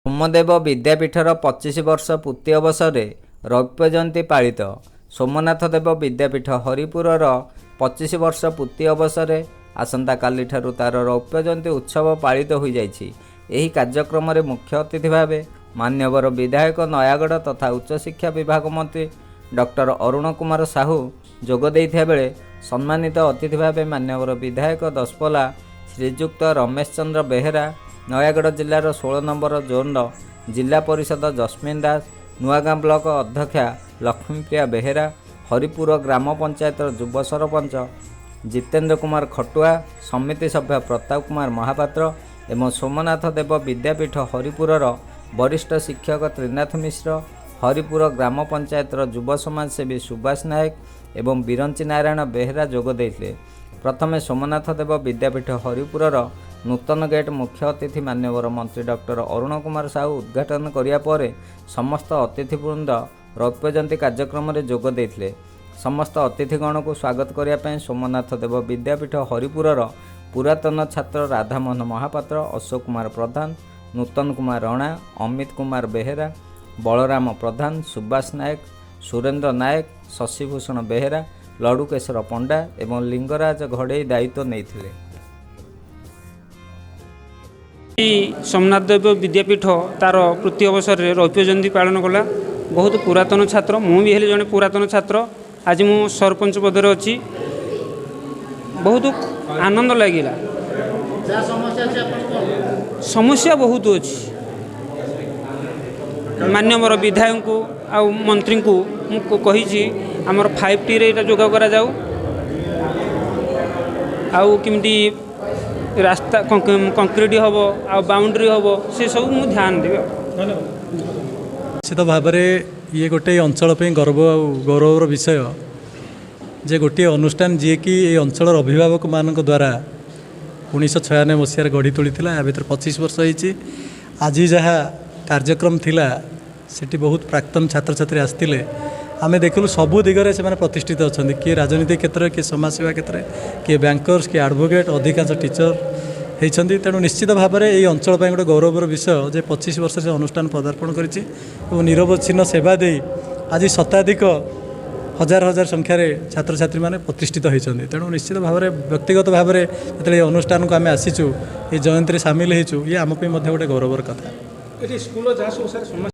ସୋମଦେବ ବିଦ୍ୟାପୀଠର 25 ବର୍ଷ ପୂର୍ତ୍ତି ଅବସରରେ ରୌପ୍ୟ ଜୟନ୍ତୀ ପାଳିତ। ସୋମନାଥ ଦେବ ବିଦ୍ୟାପୀଠ ହରିପୁରର 25 ବର୍ଷ ପୂର୍ତ୍ତି ଅବସରରେ ଆସନ୍ତାକାଲିଠାରୁ ତା'ର ରୌପ୍ୟ ଜୟନ୍ତୀ ଉତ୍ସବ ପାଳିତ ହୋଇଯାଇଛି। ଏହି କାର୍ଯ୍ୟକ୍ରମରେ ମୁଖ୍ୟ ଅତିଥି ଭାବେ ମାନ୍ୟବର ବିଧାୟକ ନୟାଗଡ଼ ତଥା ଉଚ୍ଚଶିକ୍ଷା ବିଭାଗ ମନ୍ତ୍ରୀ ଡକ୍ଟର ଅରୁଣ କୁମାର ସାହୁ ଯୋଗ ଦେଇଥିବା ବେଳେ ସମ୍ମାନିତ ଅତିଥି ଭାବେ ମାନ୍ୟବର ବିଧାୟକ ଦଶପଲ୍ଲା ଶ୍ରୀଯୁକ୍ତ ରମେଶ ଚନ୍ଦ୍ର ବେହେରା, ନୟାଗଡ଼ ଜିଲ୍ଲାର 16 ନମ୍ବର ଜୋନ୍ର ଜିଲ୍ଲା ପରିଷଦ ଜସ୍ମିନ ଦାସ, ନୂଆଗାଁ ବ୍ଲକ ଅଧ୍ୟକ୍ଷା ଲକ୍ଷ୍ମୀପ୍ରିୟା ବେହେରା, ହରିପୁର ଗ୍ରାମ ପଞ୍ଚାୟତର ଯୁବ ସରପଞ୍ଚ ଜିତେନ୍ଦ୍ର କୁମାର ଖଟୁଆ, ସମିତି ସଭ୍ୟ ପ୍ରତାପ କୁମାର ମହାପାତ୍ର ଏବଂ ସୋମନାଥ ଦେବ ବିଦ୍ୟାପୀଠ ହରିପୁରର ବରିଷ୍ଠ ଶିକ୍ଷକ ତ୍ରିନାଥ ମିଶ୍ର, ହରିପୁର ଗ୍ରାମ ପଞ୍ଚାୟତର ଯୁବ ସମାଜସେବୀ ସୁବାସ ନାୟକ ଏବଂ ବିରଞ୍ଚି ନାରାୟଣ ବେହେରା ଯୋଗ ଦେଇଥିଲେ। ପ୍ରଥମେ ସୋମନାଥ ଦେବ ବିଦ୍ୟାପୀଠ ହରିପୁରର ନୂତନ ଗେଟ୍ ମୁଖ୍ୟ ଅତିଥି ମାନ୍ୟବର ମନ୍ତ୍ରୀ ଡକ୍ଟର ଅରୁଣ କୁମାର ସାହୁ ଉଦ୍ଘାଟନ କରିବା ପରେ ସମସ୍ତ ଅତିଥିବୃନ୍ଦ ରୌପ୍ୟ ଜୟନ୍ତୀ କାର୍ଯ୍ୟକ୍ରମରେ ଯୋଗ ଦେଇଥିଲେ। ସମସ୍ତ ଅତିଥିଗଣକୁ ସ୍ୱାଗତ କରିବା ପାଇଁ ସୋମନାଥ ଦେବ ବିଦ୍ୟାପୀଠ ହରିପୁରର ପୁରାତନ ଛାତ୍ର ରାଧାମୋହନ ମହାପାତ୍ର, ଅଶୋକ କୁମାର ପ୍ରଧାନ, ନୂତନ କୁମାର ରଣା, ଅମିତ କୁମାର ବେହେରା, ବଳରାମ ପ୍ରଧାନ, ସୁବାସ ନାୟକ, ସୁରେନ୍ଦ୍ର ନାୟକ, ଶଶିଭୂଷଣ ବେହେରା, ଲଡ଼ୁକେଶ୍ୱର ପଣ୍ଡା ଏବଂ ଲିଙ୍ଗରାଜ ଘଡ଼େଇ ଦାୟିତ୍ୱ ନେଇଥିଲେ। ସୋମନାଥ ଦେବ ବିଦ୍ୟାପୀଠ ତା'ର ପୂର୍ତ୍ତି ଅବସରରେ ରୌପ୍ୟ ଜୟନ୍ତୀ ପାଳନ କଲା। ବହୁତ ପୁରାତନ ଛାତ୍ର, ମୁଁ ବି ହେଲି ଜଣେ ପୁରାତନ ଛାତ୍ର। ଆଜି ମୁଁ ସରପଞ୍ଚ ପଦରେ ଅଛି, ବହୁତ ଆନନ୍ଦ ଲାଗିଲା। ସମସ୍ୟା ବହୁତ ଅଛି। ମାନ୍ୟବର ବିଧାୟକଙ୍କୁ ଆଉ ମନ୍ତ୍ରୀଙ୍କୁ ମୁଁ କହିଛି, ଆମର 5Tରେ ଏଇଟା ଯୋଗ କରାଯାଉ, ଆଉ କେମିତି ରାସ୍ତା କଂକ୍ରିଟ୍ ହେବ ଆଉ ବାଉଣ୍ଡ୍ରି ହେବ, ସେସବୁ ମୁଁ ଧ୍ୟାନ ଦେବି। ନିଶ୍ଚିତ ଭାବରେ ଇଏ ଗୋଟେ ଅଞ୍ଚଳ ପାଇଁ ଗର୍ବ ଆଉ ଗୌରବର ବିଷୟ ଯେ ଗୋଟିଏ ଅନୁଷ୍ଠାନ ଯିଏକି ଏଇ ଅଞ୍ଚଳର ଅଭିଭାବକମାନଙ୍କ ଦ୍ୱାରା 1996 ମସିହାରେ ଗଢ଼ି ତୋଳିଥିଲା, ୟା ଭିତରେ 25 ବର୍ଷ ହେଇଛି। ଆଜି ଯାହା କାର୍ଯ୍ୟକ୍ରମ ଥିଲା, ସେଠି ବହୁତ ପ୍ରାକ୍ତନ ଛାତ୍ରଛାତ୍ରୀ ଆସିଥିଲେ। ଆମେ ଦେଖିଲୁ ସବୁ ଦିଗରେ ସେମାନେ ପ୍ରତିଷ୍ଠିତ ଅଛନ୍ତି, କିଏ ରାଜନୀତି କ୍ଷେତ୍ରରେ, କିଏ ସମାଜସେବା କ୍ଷେତ୍ରରେ, କିଏ ବ୍ୟାଙ୍କର୍ସ, କିଏ ଆଡ଼ଭୋକେଟ୍, ଅଧିକାଂଶ ଟିଚର ହେଇଛନ୍ତି। ତେଣୁ ନିଶ୍ଚିତ ଭାବରେ ଏଇ ଅଞ୍ଚଳ ପାଇଁ ଗୋଟେ ଗୌରବର ବିଷୟ ଯେ 25 ବର୍ଷ ସେ ଅନୁଷ୍ଠାନ ପଦାର୍ପଣ କରିଛି ଏବଂ ନିରବଚ୍ଛିନ୍ନ ସେବା ଦେଇ ଆଜି ଶତାଧିକ ହଜାର ହଜାର ସଂଖ୍ୟାରେ ଛାତ୍ରଛାତ୍ରୀମାନେ ପ୍ରତିଷ୍ଠିତ ହୋଇଛନ୍ତି। ତେଣୁ ନିଶ୍ଚିତ ଭାବରେ ବ୍ୟକ୍ତିଗତ ଭାବରେ ଯେତେବେଳେ ଏ ଅନୁଷ୍ଠାନକୁ ଆମେ ଆସିଛୁ, ଏ ଜୟନ୍ତୀରେ ସାମିଲ ହେଇଛୁ, ଇଏ ଆମ ପାଇଁ ମଧ୍ୟ ଗୋଟେ ଗୌରବର କଥା। ଏଠି ସ୍କୁଲର ଯାହା ସବୁ ସାର୍ ସମସ୍ୟା